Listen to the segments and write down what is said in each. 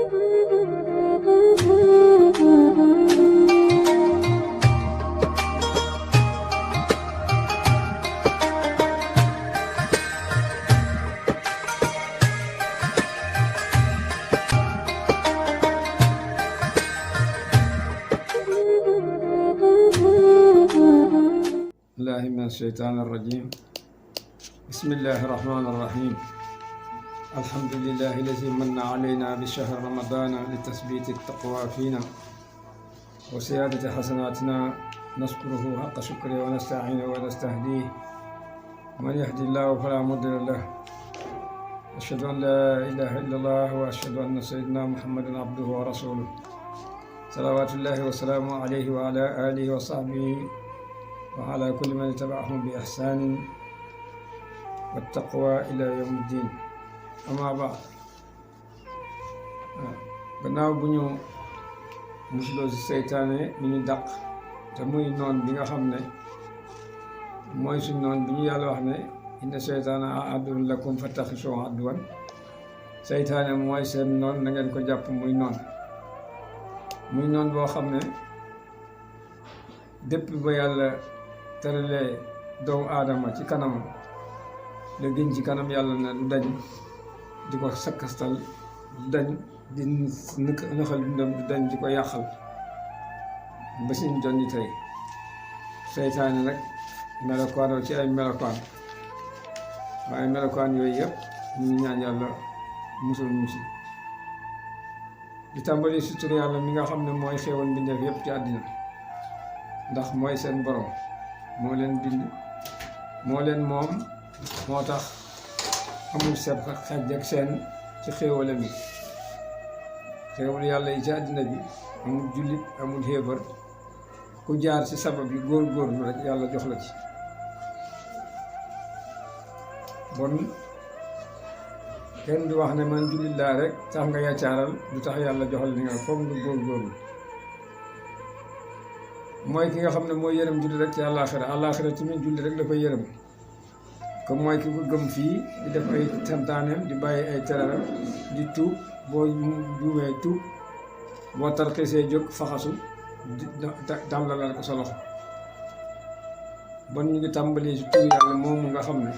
الله من الشيطان الرجيم. بسم الله الرحمن الرحيم. الحمد لله الذي من علينا بشهر رمضان لتثبيت التقوى فينا وسيادة حسناتنا، نشكره حق شكره ونستعينه ونستهديه. من يهدي الله فلا مضل له، أشهد أن لا إله إلا الله وأشهد أن سيدنا محمدا عبده ورسوله، صلوات الله وسلامه عليه وعلى آله وصحبه وعلى كل من تبعهم بإحسان والتقوى إلى يوم الدين. أما بعد، gannaaw bu ñu musuloo si seytaane mi ñu dàq te muy noon bi nga xam ne mooy suñ noon bi ñu yàlla wax ne inna seytaana aduwwun lakum fattaxisuuhu aduwwan. seytaane mooy seen noon, na ngeen ko jàpp muy noon boo xam ne depuis ba yàlla tëralee doomu aadama ci kanam la gën ci kanam yàlla na du dañ di ko sakkastal, du dañ di nëxal dundam, du dañ di ko yàqal ba suñ jonni tey. seytaane nag melokaanoo ci ay melokaan, waaye melokaan yooyu yëpp ñu ñaan yàlla musul musi di tàmbali si tur yàlla mi nga xam ne mooy xéewal mbindeef yëpp ci àddina, ndax mooy seen borom, moo leen bind, moo leen moom, moo tax amul seb xej ak seen ci xéewalam yi. xéewal yàlla yi ci àddina bi amul jullit, amul xéebar, ku jaar ci sabab yi góor-góorlu rek yàlla jox la ci. bon kenn du wax ne man jullit laa rek tax nga yaccaaral du tax yàlla joxal li nga foog nga góor-góorlu. mooy ki nga xam ne mooy yërëm julli rek ci àllaaxira tamit julli rek la koy yërëm. comme mooy ki ko gëm fii di def ay santaaneem, di bàyyi ay tereem, di tuub, boo juumee tuub, boo tarxisee jóg faxasu tàmlalal ko sa loxo. bon ñu ngi tàmbali si tur yàlla moomu nga xam ne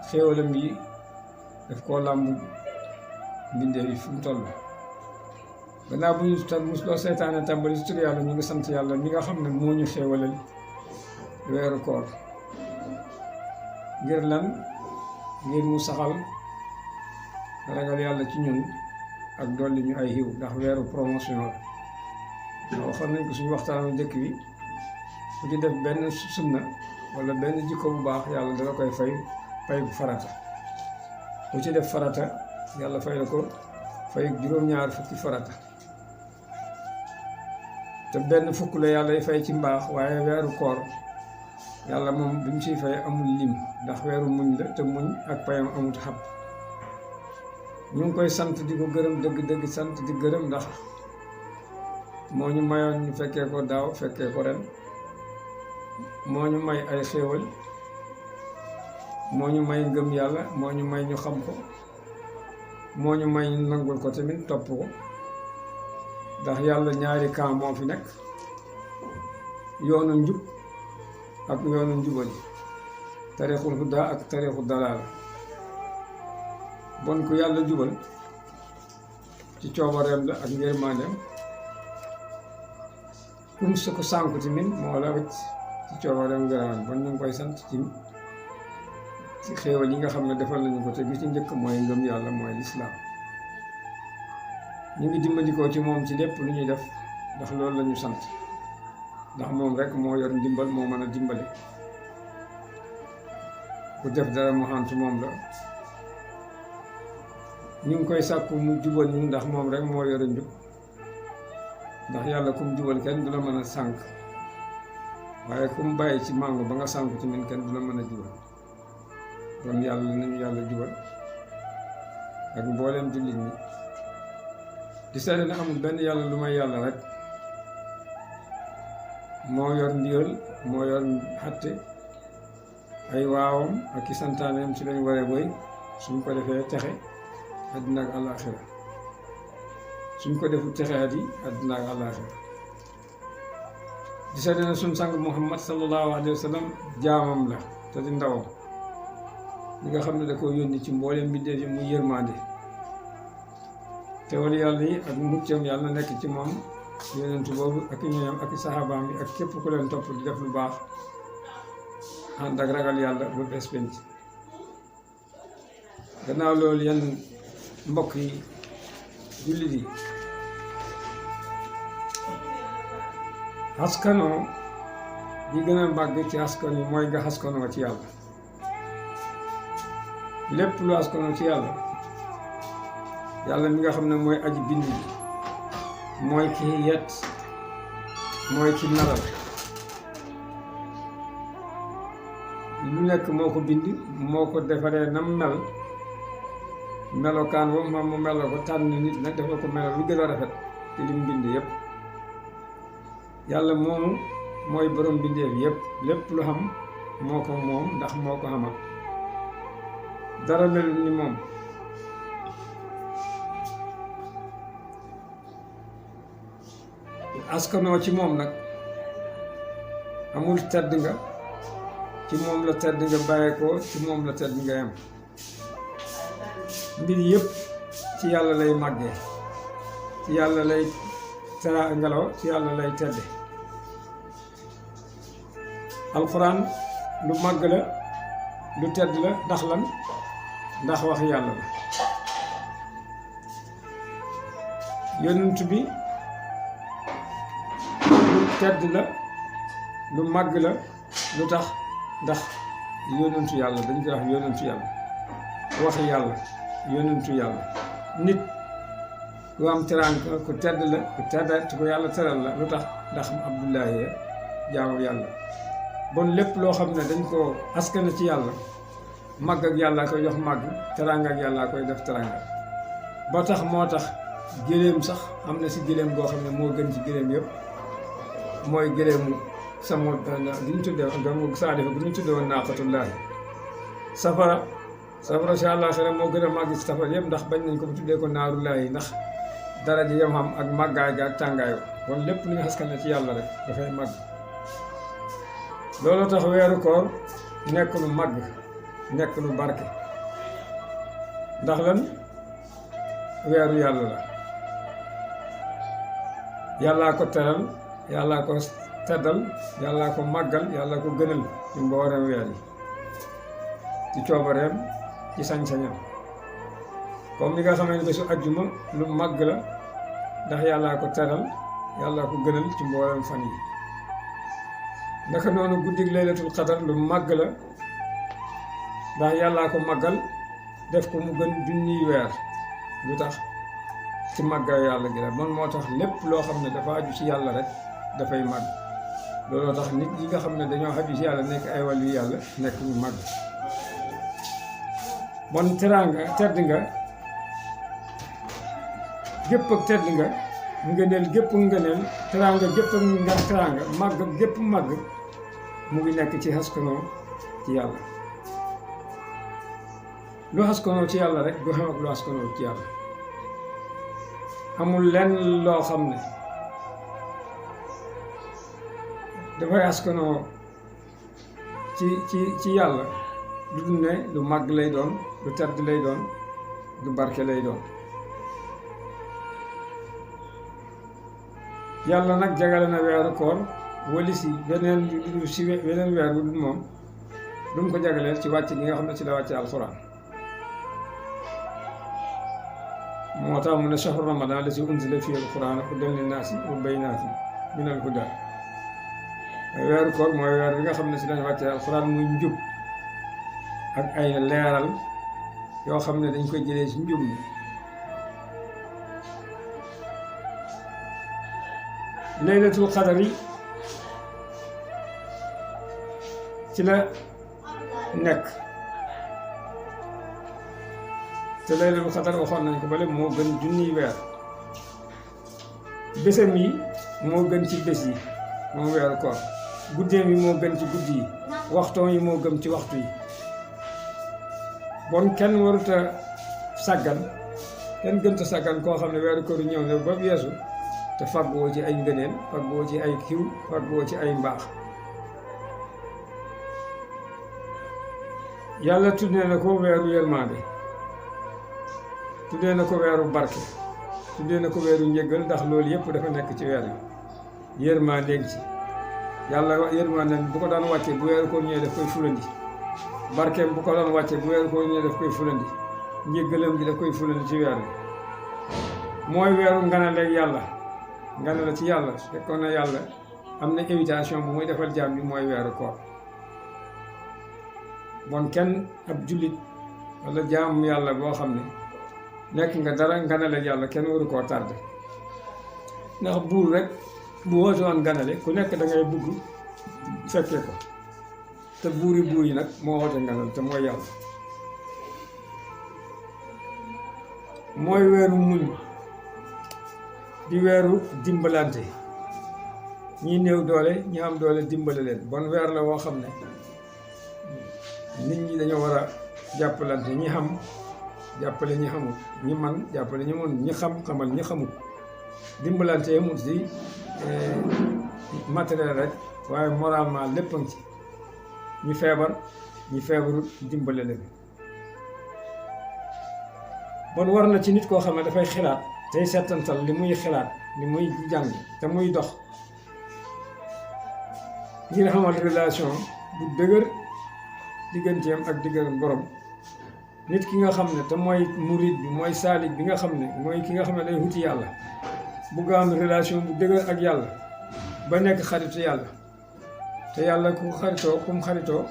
xéewalam yi daf koo làmb mbindee yi fu mu toll. gannaaw bu ñu musuloo seytaane tàmbali si tur yàlla ñu ngi sant yàlla mi nga xam ne moo ñu xéewalal weeru koor. ngir lan? ngir mu saxal ragal yàlla ci ñun ak dolli ñu ay xiw, ndax weeru promotion la. waxoon nañ ko suñu waxtaanu njëkk wi, ku ci def benn sunna wala benn jikko bu baax yàlla dala koy fay bu farata. ku ci def farata yàlla fay la ko fay juróom-ñaar fukki farata. te benn fukk la yàlla fay ci mbaax, waaye weeru koor yàlla moom bi mu siy fay amul lim, ndax weeru muñ la te muñ ak payam amut xab. ñu ngi koy sant di ko gërëm, dëgg-dëgg sant di gërëm, ndax moo ñu mayoon ñu fekkee ko daaw, fekkee ko ren. moo ñu may ay xéewal, moo ñu may ngëm yàlla, moo ñu may ñu xam ko, moo ñu may ñu nangul ko tamit topp ko. ndax yàlla ñaari camp moo fi nekk, yoonu njub ak yoonu njubali, tarixul huda ak tarixul dalaal. bon ku yàlla jubal ci coobareem la ak ngërmandeem, kum su ko sànku tamit moo la wëcc ci coobareem ngërmandeem. bon ñu ngi koy sant ci xéewal yi nga xam ne defal nañu ko, te gi ci njëkk mooy ngëm yàlla, mooy lislaam. ñu ngi dimbandikoo ci moom ci lépp lu ñuy def, ndax loolu la ñu sant, ndax moom rek moo yor ndimbal, moo mën a dimbale. ku def dara mu xantu moom la. ñu ngi koy sàkku mu jubal ñu, ndax moom rek moo yor njub, ndax yàlla kum jubal kenn du la mën a sànk, waaye kum bàyyi ci màngo ba nga sànk ci min kenn du la mën a jubal. kon yàlla nañu yàlla jubal ak mbooleem jullit ñi. di seede ne amul benn yàlla lu may yàlla rek, moo yor ndigal, moo yor xatte, ay waawam ak i santaaneem ci lañ waree boy. suñ ko defee texe, àddina ak àllaaxira suñ ko defu texeat yi àddina ak àllaaxira di seede ne suñ sang Muhammad sallallahu alayhi wa sallam jaamam la te di ndawam ñi nga xam ne da ko yónni ci mboolem mbindeef yi muy yërmande te wala yàlla yi ak muccam yàlla nekk ci moom yonentu boobu ak ñoom ak saxaabaam yi ak képp ku leen topp di def lu baax ànd ak ragal yàlla ba bés penc gannaaw loolu yenn mbokk yi jullit yi askanoo di gën a màgg ci askan yi mooy nga askanoo ci yàlla lépp lu askanoo ci yàlla yàlla mi nga xam ne mooy aji bind bi mooy ki yet mooy ki naral lu nekk moo ko bind moo ko defaree nam mel melokaan boobu moom mu meloo ko tànn nit nag dafa ko meloo lu gën a rafet ci lim bind yépp yàlla moomu mooy borom bindeef yépp lépp lu xam moo ko moom ndax moo ko xamal dara melul ni moom askanoo ci moom nag amul tedd nga ci moom la tedd nga bàyyeekoo ci moom la tedd nga yem mbir yëpp ci yàlla lay màggee ci yàlla lay tera ngelaw ci yàlla lay tedde alxuraan lu màgg la lu tedd la ndax lan ndax wax yàlla la yonent bi lu tedd la lu màgg la lu tax ndax yonentu yàlla dañ koy wax yonentu yàlla waxi yàlla yonentu yàlla nit ku am teraanga ku tedd la ku tedd te ko yàlla teral la lu tax ndax Abdullahi jaamu yàlla bon lépp loo xam ne dañ ko askane ci yàlla màgg ak yàlla koy jox màgg teraanga ak yàlla koy def teraanga ba tax moo tax géléem sax am na si géléem goo xam ne moo gën ci géléem yëpp mooy géléemu sama li ñu tuddee donc saadifa bu ñu tuddee woon naaqatullaahi safara si àllaaxira moo gën a màgg ci safara yëpp ndax bañ nañ ko bu tuddee ko naarullaahi ndax dara ji yam xam ak màggaay ga ak tàngaay kon lépp lu ñu askane ci yàlla rek dafay màgg loolu tax weeru koor nekk lu màgg nekk lu barke ndax lan weeru yàlla la yàllaa ko teral yàllaa ko teddal yàllaa ko màggal yàllaa ko gënal ci mboolem weer yi ci coobareem ci sañ-sañam comme ni nga xam ne bésu ajjuma lu màgg la ndax yàllaa ko teral yàllaa ko gënal ci mboolem fan yi naka noonu guddig laylatul qadar lu màgg la ndax yàllaa ko màggal def ko mu gën junniy weer lu tax ci màggaay yàlla gi la man moo tax lépp loo xam ne dafa aju ci yàlla rek dafay màgg looloo tax nit yi nga xam ne dañoo aju ci yàlla nekk ay wàllu yàlla nekk ñu màgg bon teraanga tedd nga gépp ak tedd nga ngëneel gépp ngëneel teraanga gépp ak nga teraanga màgg gépp màgg mu ngi nekk ci askanoo ci yàlla lu askanoo ci yàlla rek du xam ak lu askanoo ci yàlla amul lenn loo xam ne dafay askanoo ci yàlla lu dul ne lu màgg lay doon lu tedd lay doon lu barke lay doon yàlla nag jagale na weeru koor wali si beneen weer bu dul moom lu mu ko jagaleel ci wàcc gi nga xam ne ci la wàcce alxuraan moo tax mu ne shahru ramadan la si unzila fiihi alxuraan hudan linnaasi wa bayyinaatin minal hudaa weeru koor mooy weer bi nga xam ne si lañ wàcce alxuraan muy njub ak ay leeral yoo xam ne dañ koy jëlee si njub mi laylatul qadar yi ci la nekk te laylatul qadar waxoon nañ ko bale moo gën junniy weer bésam yi moo gën ci bés yi moom weeru koor guddeem yi moo gën ci guddi yi waxtoom yi moo gën ci waxtu yi bon kenn warut a sàggan kenn gënta sàggan koo xam ne weeru koor ñëw na ba weesu te fàgguwoo ci ay ngëneel fàgguwoo ci ay xiw fàgguwoo ci ay mbaax. yàlla tuddee na ko weeru yërmande, tuddee na ko weeru barke, tuddee na ko weeru njëggal, ndax loolu yëpp dafa nekk ci weer yi. yërmande ci yàlla yërmande bu ko daan wàccee bu weeru koor ñëwee daf koy fulandi, barkeem bu ko daan wàccee bu weeru koor ñëwee daf koy fulandi, njëggalam ji daf koy fulandi ci weer bi. mooy weeru nganaleeg yàlla, nganale ci yàlla fekkoon na yàlla am na invitation bu muy defal jaam bi mooy weeru koor. bon kenn ab jullit wala jaamu yàlla boo xam ne nekk nga dara nganaleeg yàlla kenn waru koo tardé, ndax buur rek bu woote woon nganale ku nekk da ngay bugg fekkee ko, te buur yi nag moo woote nganal te mooy yàlla. mooy weeru muñ di weeru dimbalante, ñi néew doole ñi am doole dimbale leen. bon weer la woo xam ne nit ñi dañoo war a jàppalante, ñi xam jàppale ñi xamul, ñi man jàppale ñi mun, ñi xam xamal ñi xamul. dimbalante yemul si matériel rek waaye moralement lépp a ngi ci. ñi feebar ñi feebarut dimbale leen. bon war na ci nit koo xam ne dafay xalaat tey settantal li muy xalaat li muy jàng te muy dox ngir xamal relation bu dëgër digganteem ak digganteem borom. nit ki nga xam ne te mooy murid bi mooy saalik bi nga xam ne mooy ki nga xam ne day wuti yàlla, bugg am relation bu dëgër ak yàlla ba nekk xaritu yàlla. te yàlla ku mu xaritoo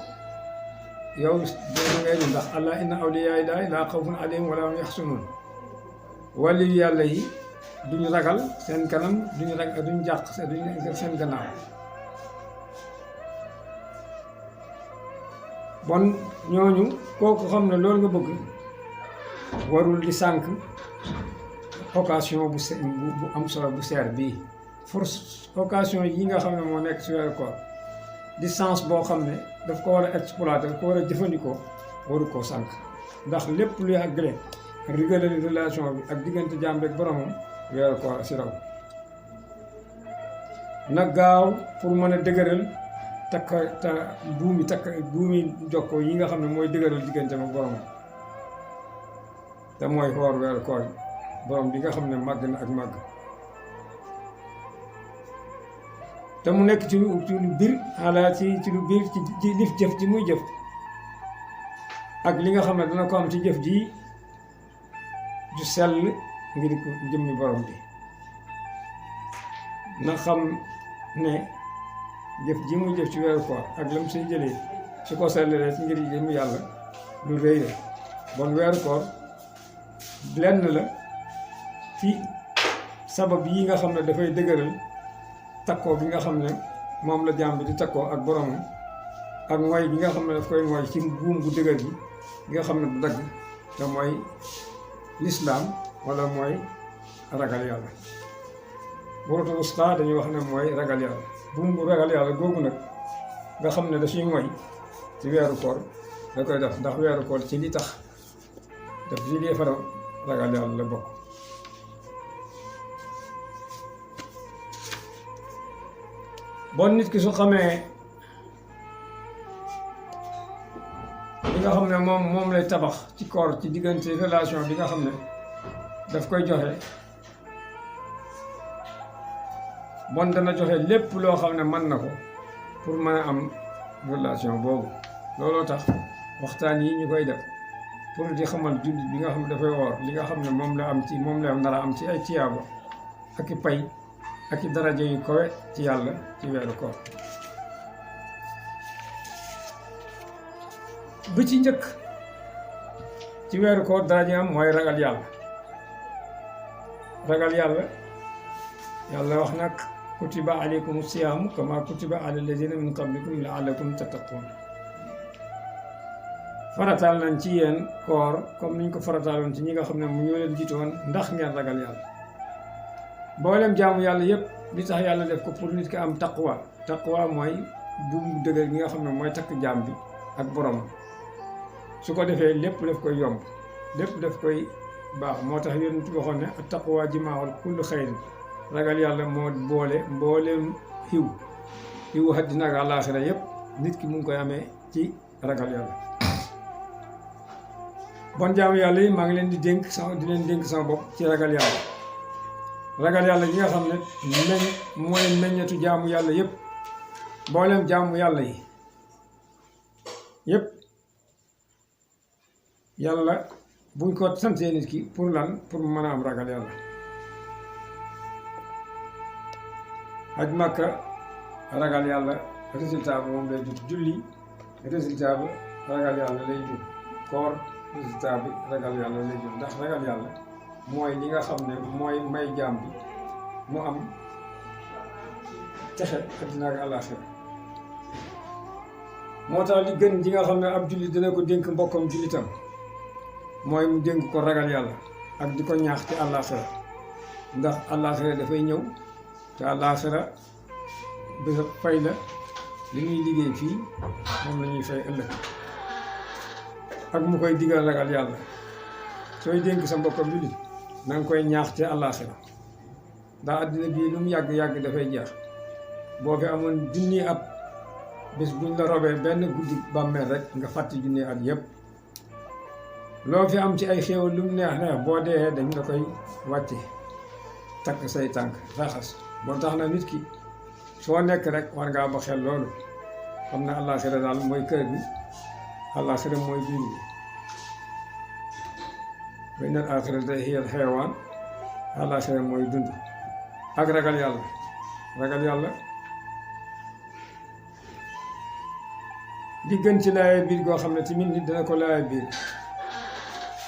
yow doo ngay ni ndax allah inna awliyaa llaahi laa xawfun alayhim wa laa hum yaxzanuun. wàllu yàlla yi duñu ragal seen kanam, duñu ragal duñu jàq duñu seen gannaaw. bon ñooñu kooku xam ne loolu nga bëgg warul di sànq occasion bu am solo bu seer bii. force occasion yi nga xam ne moo nekk ci weeru koor distance boo xam ne daf ko war a exploiter, daf ko war a jëfandikoo, waru koo sànq. ndax lépp luy àggale ak rigolali relation bi ak diggante jaam ak boromam weeru koor si raw. na gaaw pour mën a dëgëral buumi jokkoo yi nga xam ne mooy dëgëral diggante ak boromam, te mooy xoor weeru koor borom bi nga xam ne màgg na ak màgg. te mu nekk ci lu biir xalaat ci lu biir ci lif jëf ji muy jëf ak li nga xam ne dana ko am ci jëf ji ju sell ngir ko jëmmi borom bi. na xam ne jëf ji muy jëf ci weeru koor ak lam say jëlee su ko sellalee ci ngir jëmmi yàlla lu rëy la. bon weeru koor lenn la ci sabab yi nga xam ne dafay dëgëral takkoo bi nga xam ne moom la jaam bi di takkoo ak boromam, ak mooy bi nga xam ne daf koy mooy ci buum bu dëgër bi nga xam ne du dagg, te mooy lislaam wala mooy ragal yàlla. wuratu wusqa dañuy wax ne mooy ragal yàlla. buum bu ragal yàlla googu nag nga xam ne dafay mooy ci weeru koor da koy def, ndax weeru koor ci li tax daf ci dee fara ragal yàlla la bokk. bon nit ki su xamee li nga xam ne moom lay tabax ci koor ci diggante relation bi nga xam ne daf koy joxe, bon dana joxe lépp loo xam ne mën na ko pour mën a am relation boobu. looloo tax waxtaan yi ñu koy def pour di xamal jullit bi nga xam ne dafay woor li nga xam ne moom la nar a am ci ay tiyaaba ak i pay ak i daraja yu kowe ci yàlla ci weeru koor. bi ci njëkk ci weeru koor daraja am mooy ragal yàlla. ragal yàlla yàlla wax nag kutiba alaykum siyaamu kama kutiba ala alladina min qablikum laallakum tattaqun. farataal nañ ci yéen koor comme niñ ko farataaloon ci ñi nga xam ne mu ñoo leen jiitoon ndax ngeen ragal yàlla. mboolem jaamu yàlla yëpp li tax yàlla def ko pour nit ki am taqwa mooy buum dëgër gi nga xam ne mooy takk jaam bi ak borom. su ko defee lépp daf koy yomb, lépp daf koy baax moo tax yonent bi waxoon ne taqwa jimaawul kullu xayrin ragal yàlla moo boole mbooleem xiwu àddina ak àllaaxira yépp nit ki mu ngi koy amee ci ragal yàlla. bon jaamu yàlla yi maa ngi leen di dénk sama bopp ci ragal yàlla. ragal yàlla gi nga xam ne mooy meññetu jaamu yàlla yépp mbooleem jaamu yàlla yi yépp yàlla buñ ko santee nit ki pour lan pour mu mën a am ragal yàlla. aj Makka ragal yàlla résultat ba moom lay jur, julli résultat ba ragal yàlla lay jur, koor résultat bi ragal yàlla lay jur. ndax ragal yàlla mooy li nga xam ne mooy may jaam bi mu am texe àddina ak àllaaxira. moo tax li gën ji nga xam ne ab jullit dina ko dénk mbokkam jullitam mooy mu dénk ko ragal yàlla ak di ko ñaax ci àllaaxira. ndax àllaaxira dafay ñëw te àllaaxira bés fay la li ñuy liggéey fii moom la ñuy fay ëllëg. ak mu koy digal ragal yàlla sooy dénk sa mbokkam jullit na nga koy ñaax ci àllaaxira. ndax àddina bii lu mu yàgg-yàgg dafay jeex. boo fi amoon junni at bés buñ la robee benn guddi bàmmeel rek nga fàtti junni at yépp. loo fi am ci ay xéewal lu mu neex boo dee dañ la koy wàcce takk say tànk raxas. boo tax na nit ki soo nekk rek war ngaa ba xel loolu xam ne àllaaxira daal mooy kër bi, àllaaxira mooy biir bi. wa innal aaxirata hiyal xayawaan, àllaaxira mooy dund. ak ragal yàlla li gën ci laaya biir goo xam ne tamit nit dina ko laaya biir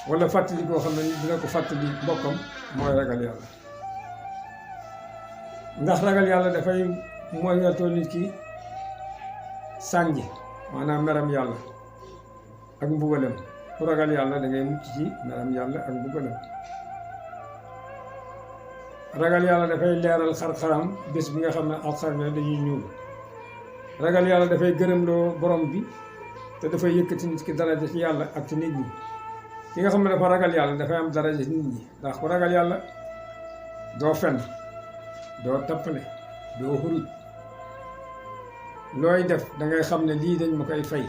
wala fàttali goo xam ne nit dina ko fàttali mbokkam mooy ragal yàlla. ndax ragal yàlla dafay moytoo nit ki sànji maanaam meram yàlla ak mbugalam. ku ragal yàlla da ngay mucc ci meram yàlla ak mbugalam. ragal yàlla dafay leeral xar-xaram bés bi nga xam ne alxar ne dañuy ñuul. ragal yàlla dafay gërëmloo borom bi te dafay yëkkati nit ki daraja ci yàlla ak ci nit ñi. ki nga xam ne dafa ragal yàlla dafay am daraja ci nit ñi. ndax ku ragal yàlla doo fen, doo tappale, doo xuruj. looy def da ngay xam ne lii dañ ma koy fay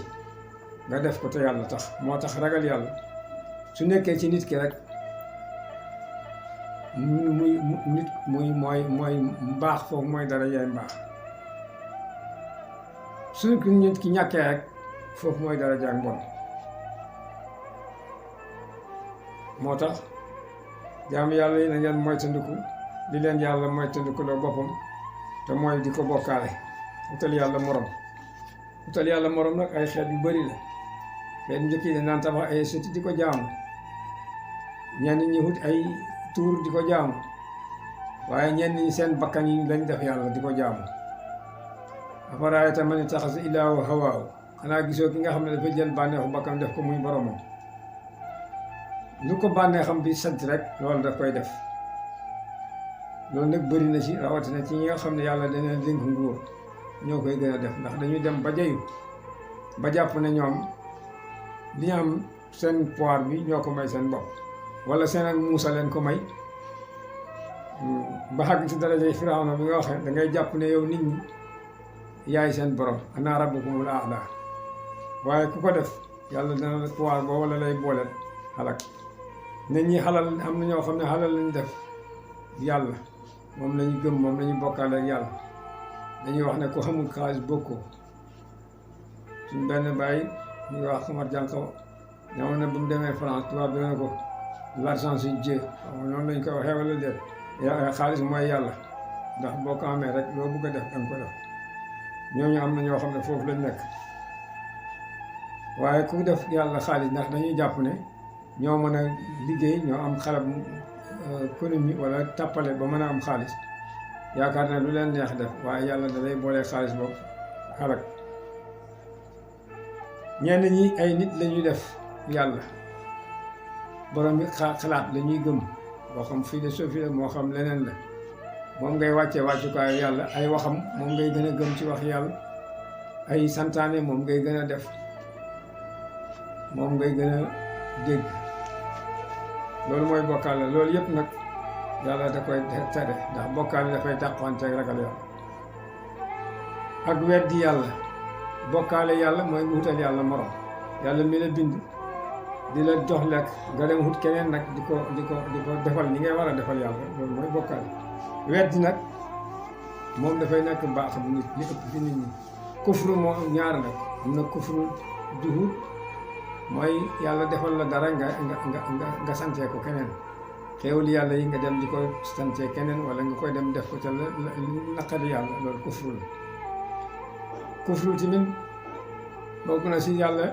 nga def ko te yàlla tax. moo tax ragal yàlla su nekkee ci nit ki rek mooy mbaax foofu mooy dara yaay mbaax. su nit ki ñàkkee rek foofu mooy dara jaag mbon. moo tax jaamu yàlla yi na ngeen moytandiku li leen yàlla moytandiku la boppam te mooy di ko bokkaale. utal yàlla morom nag ay xeet yu bari la. xeet njëkk yi naan tabax ay sëti di ko jaamu, ñenn ñi wut ay tuur di ko jaamu, waaye ñenn ñi seen bakkan yi lañ def yàlla di ko jaamu. afaraayta man ittaxaza ilaahahu hawaahu, xanaa gisoo ki nga xam ne dafa jël bànneexu bakkan def ko muy boromam. lu ko bànneexam bi sant rek loolu daf koy def. loolu nag bëri na ci rawatina ci ñi nga xam ne yàlla dana dénk nguur ñoo koy gën a def. ndax dañuy dem ba jayu ba jàpp ne ñoom li ñu am seen pouvoir bi ñoo ko may seen bopp, wala seen ak muusa leen ko may. ba xàgg ci darajay Firawna bi nga waxee da ngay jàpp ne yow nit ñi yaay seen borom, ana rabbukumul a'la. waaye ku ko def yàlla dana la pouvoir ba wala lay booleel xalak. nit ñi xalal am na ñoo xam ne xalal lañ def yàlla, moom lañu gëm, moom lañu bokkaale ak yàlla. dañuy wax ne ko xamul xaalis bokkoo. suñ benn bàyyi ñu wax Omar Jànqaw ñamoon ne bu mu demee France tubaab bi ne ko l'argent c'est Dieu, noonu lañ ko waxee wala déet. xaalis mooy yàlla, ndax boo ko amee rek loo bëgg a def danga ko def. ñooñu am na ñoo xam ne foofu lañ nekk. waaye ku def yàlla xaalis ndax dañuy jàpp ne ñoo mën a liggéey, ñoo am xalab économie wala tàppale ba mën a am xaalis. yaakaar ne lu leen neex def, waaye yàlla da lay boolee xaalis boobu xalak. ñenn ñi ay nit la ñuy def yàlla, borom bi xalaat la ñuy gëm, moo xam philosophie la moo xam leneen la. moom ngay wàccee wàccukaayu yàlla, ay waxam moom ngay gën a gëm ci wax yàlla, ay santaane moom ngay gën a def, moom ngay gën a dégg. loolu mooy bokkaale loolu yëpp nag yàlla da koy tere ndax bokkaale dafay dàqanteeg ragal yàlla ak weddi yàlla bokkaale yàlla mooy wutal yàlla morom yàlla mi la bind di la jox lekk nga dem wut keneen nag di ko defal ni ngay war a defal yàlla loolu mooy bokkaale weddi nag moom dafay nekk baax bu nit li ëpp fi nit ñi kufru moo ñaar nag am na kufru juhud mooy yàlla defal la dara nga santee ko keneen xéewal yàlla yi nga dem di ko santee keneen wala nga koy dem def ko ca la naqari yàlla loolu kufru la kufru tamit bokk na si yàlla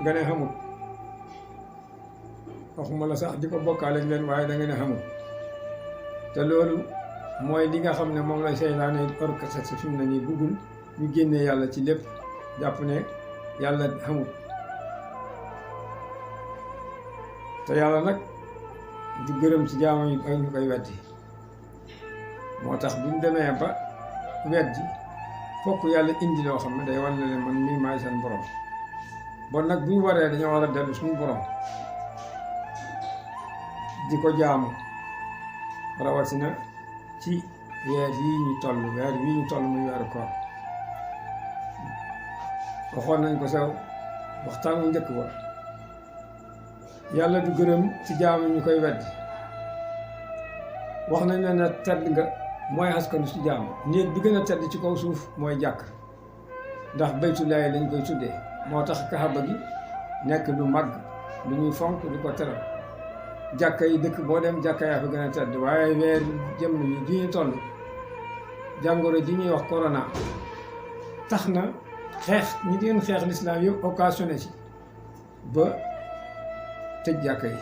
nga ne xamul waxuma la sax di ko bokkaale ak leen waaye da nga ne xamul te loolu mooy li nga xam ne moom la seytaane orchestre fi mu ne nii buggul ñu génnee yàlla ci lépp jàpp ne yàlla xamul te yàlla nag du gërëm ci jaamam yi ay ñu koy weddi moo tax buñ demee ba weddi fokk yàlla indi loo xam ne day wan ne leen man mii maay seen borom bon nag bu ñu waree dañoo war a dellu suñu borom di ko jaamu rawatina ci weer yii ñu toll weer wii ñu toll muy weeru koor waxoon nañ ko sew waxtaanu njëkk wa yàlla du gërëm ci jaamu ñu koy weddi wax nañ ne tedd nga mooy askanu ci jaamu néeg bi gën a tedd ci kaw suuf mooy jàkk ndax baytullaahi lañ koy tuddee moo tax kaaba gi nekk lu mag lu ñuy fonk di ko teral jàkka yi dëkk boo dem jàkka yaa fa gën a tedd waaye weer jëm yi ji ñu toll jàngoro ji ñuy wax corona tax na xeex ñi doon xeex lislaam yëpp occasionné ci ba tëj jàkka yi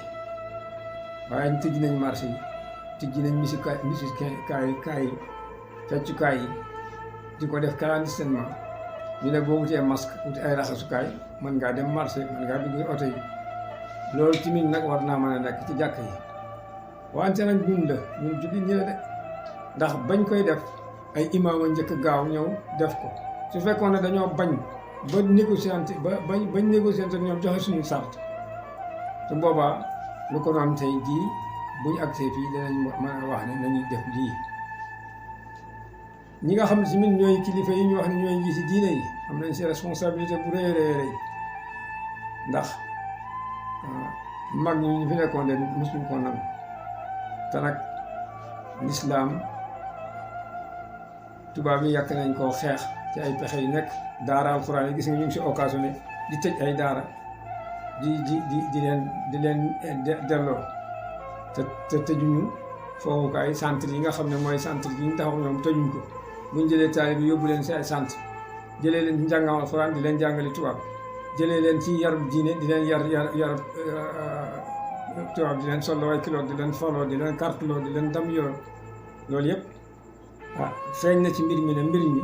waaye tëj nañ marché yi tëj nañ kaay yi feccukaay yi di ko def clandestinement ñu ne boo wutee masque wuti ay raxasukaay mën ngaa dem marché mën ngaa dugg oto yi loolu tamit nag war naa mën a nekk ci jàkk yi wante nag ñun la ñun jullit ñi la de ndax bañ koy def ay imaam a njëkk gaaw ñëw def ko su fekkoon ne dañoo bañ ba négociante bañ négociante ak ñoom joxe suñu sart su boobaa lu ko doon tey jii buñ agsee fii danañ mën a wax ne nañuy def lii ñi nga xam ne tamit ñooy kilifa yi ñu wax ne ñooy nji si diine yi am nañ si responsabilité bu rëy rëy ndax mag ñi ñu fi nekkoon de mosuñ ko nangu te nag lislaam tubaab yi yàq nañ koo xeex ci ay pexe yu nekk daara alxuraan yi gis nga ñu ngi si occasionné di tëj ay daara di leen delloo te tëjuñu foofukaay centre yi nga xam ne mooy centre yi ñu taxaw ñoom tëjuñ ko buñ jëlee taalibe bi yóbbu leen si ay centre jëlee leen ci njàngam alxuraan di leen jàngali tubaab jëlee leen ci yarub diine di leen yar tubaab di leen solo ay kilo di leen foloo di leen kartuloo di leen dam yoon loolu yëpp feeñ na ci mbir mi ne mbir mi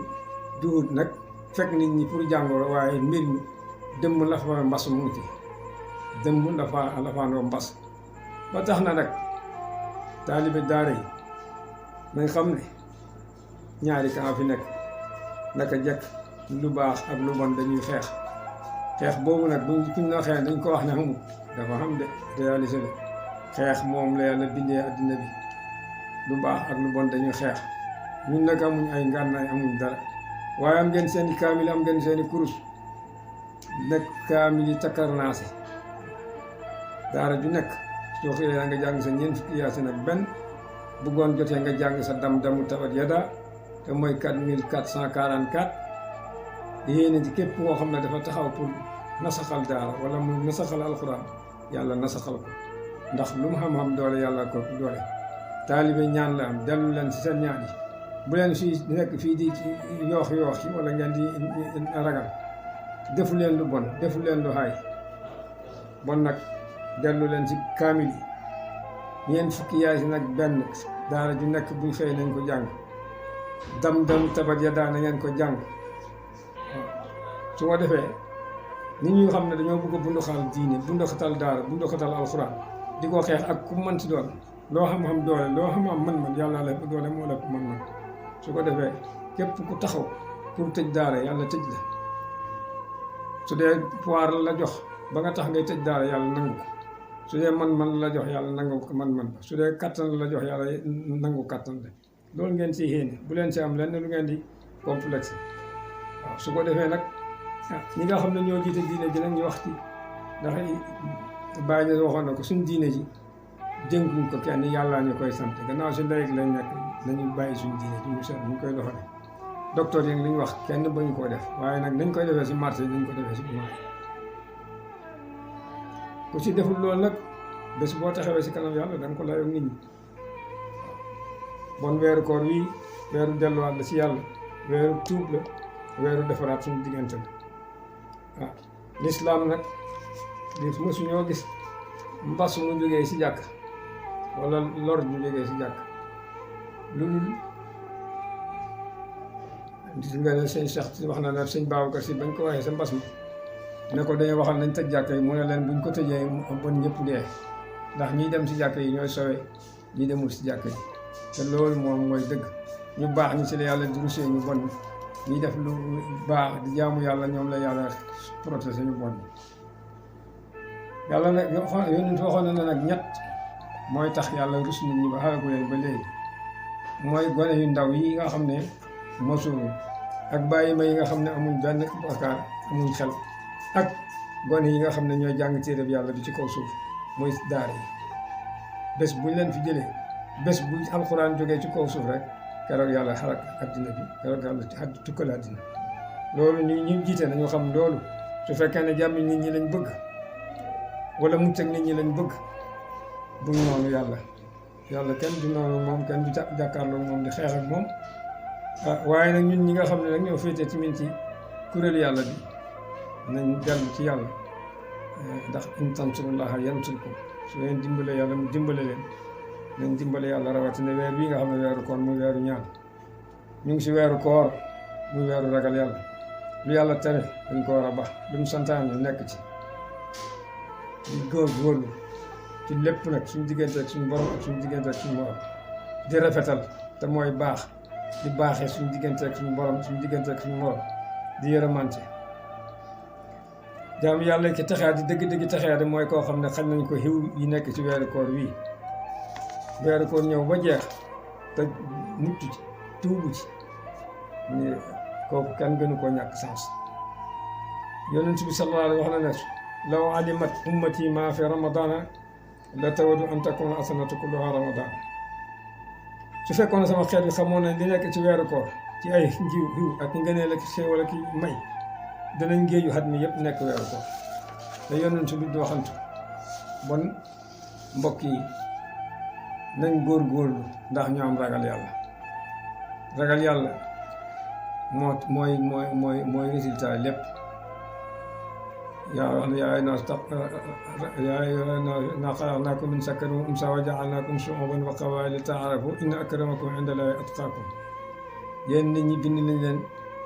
duut nag fekk nit ñi pour jàngoro waaye mbir mi dëmm la fa mbas mu ngi ci dëmm la fa mbas ba tax na nag taalibe daara yi nañ xam ne ñaari kaa fi nekk naka jekk lu baax ak lu bon dañuy xeex boobu nag kuñ na xeex dañ ko wax ne xamul dafa xam de réalisé la xeex moom la yàlla bindee addina bi lu baax ak lu bon dañuy xeex ñun nag amuñ ay ngànnaay amuñ dara waaye am ngeen seeni kaamil am ngeen seeni kurus nekk kaamil yi takkarnaase daara ju nekk soo xëyee nga jàng sa ñeent fukki yaasin ak benn bu ngoon jotee nga jàng sa damu tabat yada te mooy 4444 yéene ci képp koo xam ne dafa taxaw pour nasaxal daara wala mu nasaxal alxuraan yàlla nasaxal ko ndax lu mu xam-xam doole yàlla ko doole taalibe ñaan la am dellu leen ci seen ñaan yi bu leen fii nekk fii di yoox yi wala ngeen di ragal defu leen lu bon defu leen lu xaay bon nag dellu leen ci kaamil yi ñeent fukki yaay si nag benn daara ju nekk buy xëy nañ ko jàng dam tabat ya daana ngeen ko jàng su ko defee nit ñi xam ne dañoo bëgg a bunduxal diine bunduxatal daara bunduxatal alxuraan di ko xeex ak ku mën ci doon loo xam-xam doole loo xam-xam man yàlla la doole moo la man su ko defee képp ku taxaw pour tëj daara yàlla tëj la su dee pouvoir la jox ba nga tax ngay tëj daara yàlla nangu ko su dee man la jox yàlla nangu ko man ba su dee kattan la jox yàlla nangu kattan la loolu ngeen ci yéene bu leen ci am lenn lu ngeen di complexe waaw su ko defee nag ñi nga xam ne ñoo jiite diine ji nag ñu wax ci ndax bàyyi na waxoon na ko suñ diine ji dénkuñ ko kenn yàllaa ñu koy sant gannaaw si ndey lañ nekk nañu bàyyi suñ diine ji mu seet ñu koy doxale docteur yi li ñu wax kenn bañu koo def waaye nag nañ koy defee si marché yi nañ ko defee si jumaa yi ku si deful loolu nag bés boo taxawee si kanam yàlla da nga ko layoog nit ñi bon weeru koor wii weeru delluwaat la si yàlla weeru tuub la weeru defaraat suñu diggante la waaw lislaam nag li mësuñoo gis mbas mu jógee si jàkk wala lor mu jógee si jàkk lu dul gis nga ne sëñ Cheikh si wax na ne sëñ Babacar Si bañ ko waxee sa mbas mi ne ko dañoo waxal nañ tëj jàkk yi mu ne leen buñ ko tëjee bon ñëpp dee ndax ñiy dem si jàkk yi ñooy sowe ñi demul si jàkk yi te loolu moom mooy dëgg ñu baax ñi si la yàlla di rusee ñu bon ñi def lu baax di jaamu yàlla ñoom la yàlla protéger ñu bon yàlla nag yonent waxoon na nag ñett mooy tax yàlla rus nit ñi ba xalaku leen ba léegi mooy gone yu ndaw yi nga xam ne mosuñu ak bàyyi ma yi nga xam ne amuñ benn bakkaar amuñ xel ak gone yi nga xam ne ñooy jàng téere bi yàlla bi ci kaw suuf mooy daara yi bés buñ leen fi jëlee bés bu alxuraan jógee ci kaw suuf rek keroog yàlla xalak addina bi keroog yàlla tukkal addina loolu ñu jiite nañu xam loolu su fekkee ne jàmmi nit ñi lañ bëgg wala mucc ak nit ñi lañ bëgg buñ noonu yàlla kenn du noonu moom kenn du jàkkaarloo moom di xeex ak moom waaye nag ñun ñi nga xam ne nag ñoo féetee ci min ci kuréelu yàlla bi nañ dellu ci yàlla ndax in tansurullaha yansurkum su leen dimbale yàlla mu dimbale leen nañ dimbale yàlla rawatina weer bii nga xam ne weeru koor muy weeru ñaan ñu ngi si weeru koor muy weeru ragal yàlla lu yàlla tere dañ ko war a bax lu mu santaan ñu nekk ci di góorgóorlu ci lépp nag suñu diggante ak suñu borom ak suñu diggante ak suñu morom di rafetal te mooy baax di baaxee suñu diggante ak suñu borom suñu diggante ak suñu morom di yërëmante jaam yàlla ki texee di dëgg-dëgg texee di mooy koo xam ne xam nañ ko xiw yi nekk ci weeru koor wii weeru koor ñëw ba jeex te mucc ci tuubu ci ñu kooku kenn gënu koo ñàkk sens yonent bi sallallahu alayhi wax na ne law alimat ummati ma fi ramadana la tawadu an takuna asanatu kulluha ramadan su fekkoon ne sama xeet bi xamoon ne li nekk ci weeru koor ci ay njiw xiw ak ngëneel ak xéewal ak may danañ géeju xat mi yëpp nekk weeru koor te yonent bi du waxantu bon mbokk yi nañ góorgóorlu ndax ñu am ragal yàlla mooy résultat lépp yaa wax ne yaa ayyuhan naas xalaqnaakum min zakarin wa unsaa wa ja'alnaakum shu'uuban wa qabaa'ila ta'aarafu inna akramakum 'inda llaahi atqaakum yéen nit ñi bind nañ leen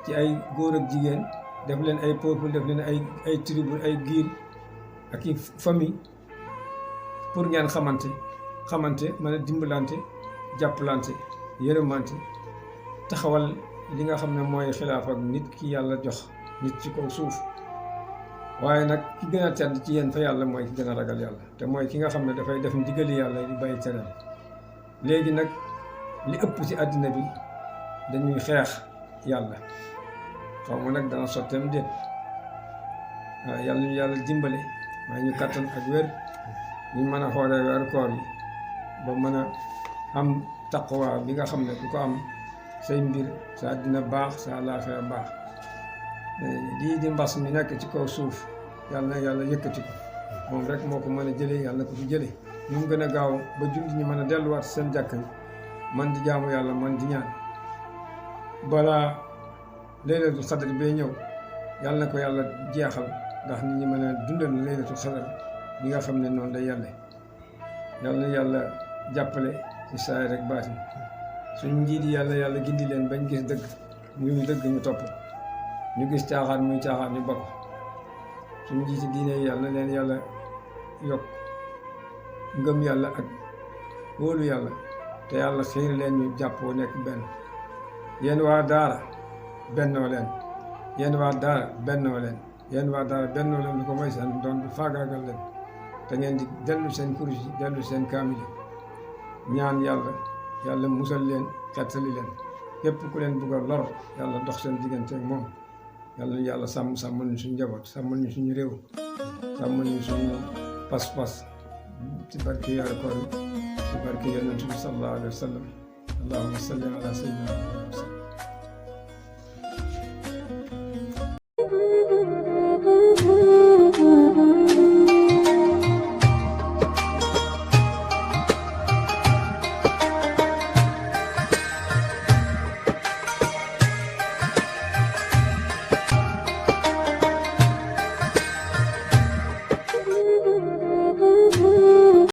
ci ay góor ak jigéen def leen ay peuple def leen ay tribu ay giir ak i famille pour ngeen xamante mën a dimbalante jàppalante yërëmante taxawal li nga xam ne mooy xilaaf ak nit ki yàlla jox nit ci kaw suuf waaye nag ki gën a tedd ci yéen fa yàlla mooy ki gën a ragal yàlla te mooy ki nga xam ne dafay def ndigali yàlla di bàyyi teram léegi nag li ëpp ci àddina bi dañuy xeex yàlla xaw ma nag dana sotteem déet waaw yàlla ñu yàlla dimbale waaye ñu kattan ak wér ñu mën a xoolee weeru koor yi ba mën a am taqwa bi nga xam ne ku ko am say mbir sa àddina baax sa àllaaxira baax lii di mbas mi nekk ci kaw suuf yàlla na yàlla yëkkati ko moom rek moo ko mën a jëlee yàlla na ko fi jëlee ñu mu gën a gaaw ba jullit ñi mën a delluwaat seen jàkk yi man di jaamu yàlla man di ñaan balaa laylatul xadar bee ñëw yàlla na ko yàlla jeexal ndax nit ñi mën a dundal laylatul xadar bi nga xam ne noonu lay yàlla na yàlla jàppale ci saay rek baatin suñ njiit yi yàlla gindi leen bañ gis dëgg muy dëgg ñu topp ñu gis caaxaan muy caaxaan ñu bokk suñ njiiti diine yi yàlla na leen yàlla yokk ngëm yàlla ak wóolu yàlla te yàlla xiir leen ñu jàppoo nekk benn yéen waa daara bennoo leen yéen waa daara bennoo leen lu ko mooy seen doon du faagaagal leen te ngeen di dellu seen kurus yi dellu seen kaamil yi ñaan yàlla musal leen xettali leen képp ku leen bugg a lor yàlla dox seen diggante ak moom yàlla sàmmal ñu suñu njaboot sàmmal ñu suñu réew sàmmal ñu suñu pas-pas ci barke yàlla koor ci barke yonent bi sallallahu alayhi wa sallam allahumma salli ala sayyidina